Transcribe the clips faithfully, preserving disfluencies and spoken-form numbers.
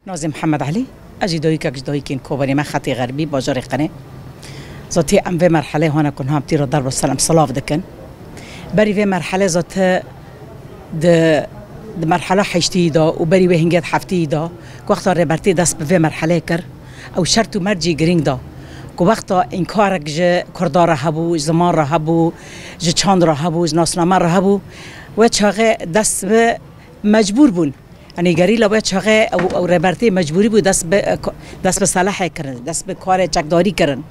Nazê Mihemed Elî, ez jî dayikek ji dayikên Kobanê me, Xetê Xerbî, bajarê Qenê. Zatî em vê merhelê hane ku niha em tîra derba ser em silav dikin. Berî vê merhelê zate di, di merhela heştî de û berî wê hingê di heftî de ku wexta Rêbertî dest bi vê merhelê kir, ew şert û mercî girîng da ku wexta înkarek ji Kurda re hebû, ji ziman re hebû, ji çand re hebû, ji nasname re hebû, wê çaxê dest bi mecbûr bûn. Yanî gerîla wê çaxê ew, ew Rêbertî mecbûrî bû dest bi, dest bi selehê kirin, dest bi karê çekdarî kirin.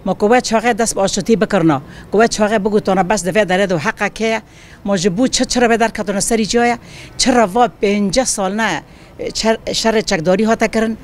Ma ku wê çaxê dest bi aşitî bikirina, ku wê çaxê bigotana bes di vê derê de heqek heye, ma ji bo çi, çira vê derketine serî çi ye, çira va pêncî sal ne, çer-, şerê çekdarî hate kirin,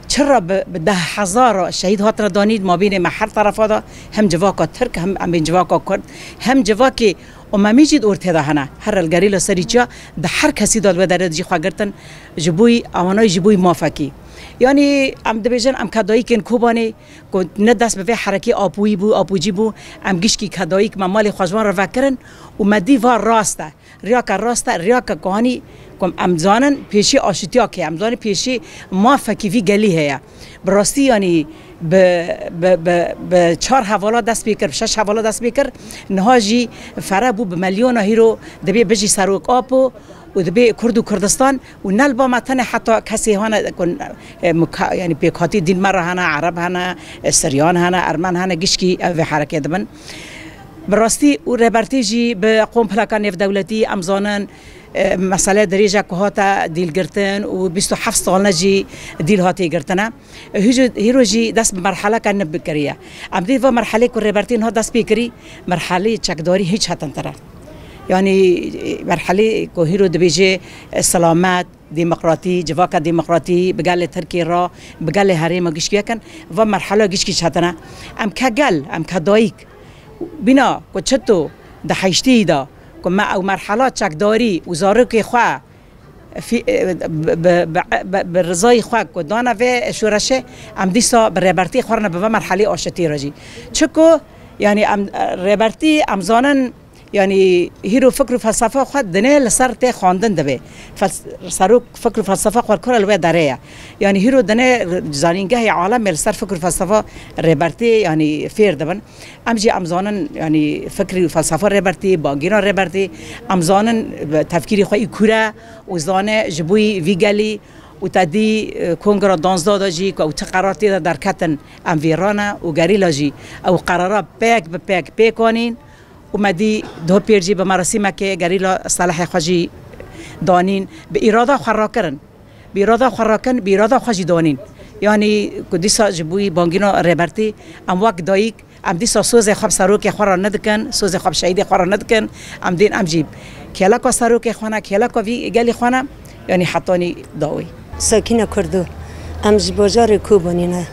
çira bi, bi deh hezara şehîd hatine danîn, mabînê me her terefa de, hem civaka Tirk, hem em bên civaka Kurd, hem civakê Omemî jî di ortê de hene. Her el gerîla serî çiya di her kesî de li wê derê de jî xwe girtin. Ji bo ewanayî ji bo mafekî. Yanî em dibêjin em ke dayikên Kobanê ku ne dest bi vê herekê apûyî bû, apûcî bû, em gişkî ke dayik me malê xwe ji wan re vekirin û me dî va rast e. Riyake rast e, riyake ku hanî ku em zanin pêşî aşitiyakê, em zanin pêşî mafekî vî gelî heye. Bi rastî, yanî bi, bi, bi, bi çar hevala dest pê kir, bi şeş hevala dest pê kir, niha jî fere bû bi milyona hîro, dibê bijî Serok Apo û dibê Kurd û Kurdistan û ne li ba me tenê heta kesê hane ku, e, muka-, yanî pêkhatî dîn me re hene, Ereb hene, e, Siryan hene, Ermen hene, gişkî ev vê herekê dibin. Bi rastî û Rêbertî jî bi kompleka nêvdewletî em zanin, e, mesele dirêje ku hate dîlgirtin û bîst û heft salne jî dîl hatiye girtine. Hîro, hîro jî dest bi merheleke nû bikiriye. Em dî va merhelê ku Rêbertî niha dest pê kirî, merhelê çekdarî hîç hetintir e. Yanî, e, merhelê ku hîro dibêje, e, selamet, demokratî, civaka demokratî, bi gelê Tirkiyê re, bi gelê herêma gişkî yekin, va merhela gişkî çetin e. Em ke gel, em ke dayik, bîna ku çito di heştî de, ku me ew merhela çekdarî û zarokê xwe fî-, bi, bi, bi, bi, bi rizayî xwe ku dane vê şoreşê, em dîsa bi rêbertî xwe re ne bi vê merhelê aşitî re jî. Çiku, yanî em, rêbertî em zanin, yanî hîro fikr û felsefa xwe dinê li ser tê xwendin dibe. Fels-, serok fikr û felsefa xwe li kura li wê derê ye. Yanî hîro dinê zanîngehê alemê li ser fikr û felsefa rêbertî, yanî fêr dibin. Em jî em zanin, yanî fikrî û felsefa rêbertî, bangîna rêbertî, em zanin tefkîrî xwe î kure û zane ji bo vî gelî û te dî, e, kongra danzdeh de jî ku ew ti qerar tê de derketin, em vê rane û gerîla jî ew qerara pêk bi pêk pêk anîn. Û me dî doh pêr jî bi merasîmekê gerîla selehê xwe jî danîn, bi îrada xwe rakirin. Bi îrada xwe rakin, bi îrada xwe jî danîn. Yanî ku dîsa ji bo bangîna rêbertî, em wek dayik, em dîsa sozê xwe bi serokê xwe re nedikin, sozê xwe bi şehîdê xwe re nedikin. Em dên em jî kêleka serokê xwe ne, kêleka vî gelî xwe ne. Yanî hetanî dawî. Sakîne Kurdo, em ji bajarê Kobanê ne.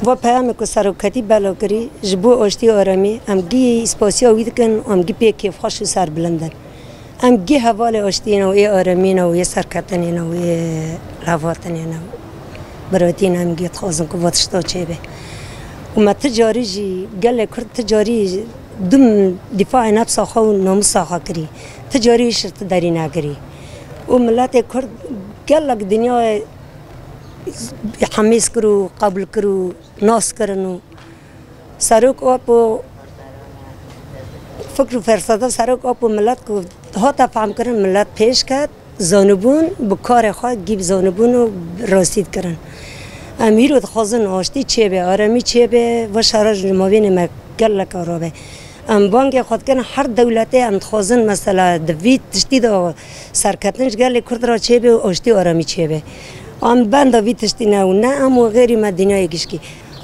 Va peyamê ku seroketî belav kirî, ji bo aştî û aremî, em gî spasiya wî dikin û em gî pê kêfxweş û serbilind in. Em gî hevalê aştiyê ne û ê aremî ne û ê serketinê ne û ê levhatinê ne û biratî ne, em gî dixwazin ku va tişta çêbe. Û me ti carî jî, gelê Kurd ti carî dûm dîfaê nefsa xwe û namûsa xwe kirî. Ti carî îş li ti derî nekirî. Û miletê Kurd gelek dinyayê hemîz kir û qebûl kir û nas kirin û Serok Apo, fikr û felsefa Serok Apo milet ku hate fehmkirin, milet pêş ket, zanibûn bi karê xwe gî bi zanibûn û rastî dikirin. Em îro dixwazin aştî çêbe, aremî çêbe, va şera ji mabênê me gelek rabe. Em bangê xwe dikin her dewletê, em dixwazin mesela di vî tiştî de serketin ji gelê Kurd re çêbe û aştî û aremî çêbe. Em benda vî tiştî ne û ne em û xêrî me dinyayê gişkî.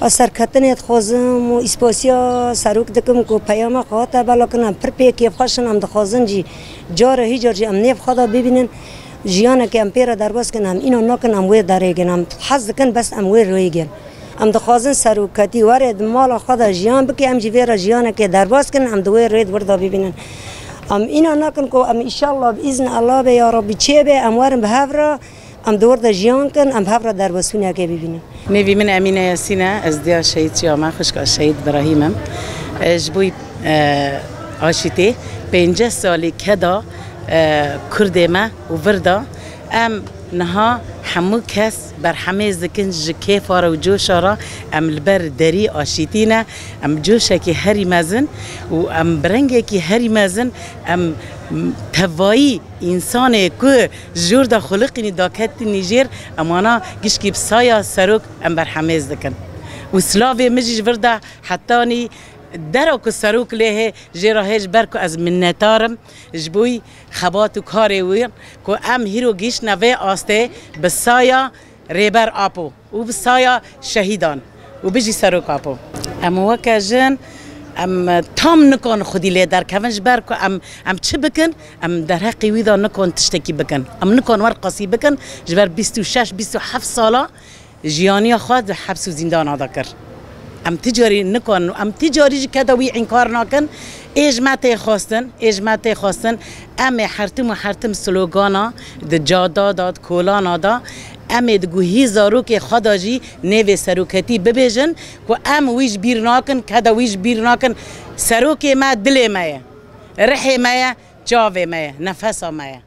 Ez serketinê dixwazim û îspasiya serok dikim ku peyama xwe hate belakin, em pir pê kêfxweş in, em dixwazin jî care hîcar jî em nêv xwe de bibînin. Jiyanekê em pê re derbas kin, em înan nakin, em wê derê gin, em hez dikin bes em wê rêyê gin. Em dixwazin seroketî were di mala xwe de jiyan bike, em jî vê re jiyanekê derbas kin, em di wê rê di wir de bibînin. Em înan nakin ku em îşallah bi îzn Allah be ya Rabbî çêbe, em werin bi hev re, em di wir de jiyan kin, em bi hev re derbasbûnekê bibînin. Nêvî min Emîne Yasîn e, ez diya şehîd çiya me, xwişka şehîd Birahîm im. E, ji bo, e, aşîtê pêncî salî keda, e, Kurdê me û vir da. Em Niha hemû kes berhemêz dikin ji kêfa re û coşa re. Em li ber derî aşîtî ne, em coşekî herî mezin û em bi rengekî herî mezin, em tevayî însanê ku ji jor de xuliqînî daketînî jêr, em wana gişkî bi saya serok em berhemêz dikin. Û silavê min jî ji vir de hetanî dera ku serok lê hê jê re hê, ji ber ku ez minnetar im ji bo xebat û karê wî ku em hîro gihîştine vê astê bi saya Rêber Apo û bi saya şehîdan û bijî Serok Apo. Em weke jin, em tam nikon xwedî lê derkevin, ji ber ku em, em çi bikin, em derheqê wî de nikon tiştekî bikin. Em nikon wer qasî bikin, ji ber bîst û şeş, bîst û heft sala jiyaniya xwe di heps û zîndana de kir. Em ti carî nikon, em ti carî ji keda wî înkar nakin. Ê ji me tê xwestin, ê ji me tê xwestin. Em ê hertim û hertim slogana di cada de, di kolana de, em ê di guhî zarokê xwe de jî nêvê seroketî bibêjin ku em wî ji bîr nakin, keda wî ji bîr nakin. Serokê me dilê me ye, rihê me ye, çavê me ye, nefesa me ye.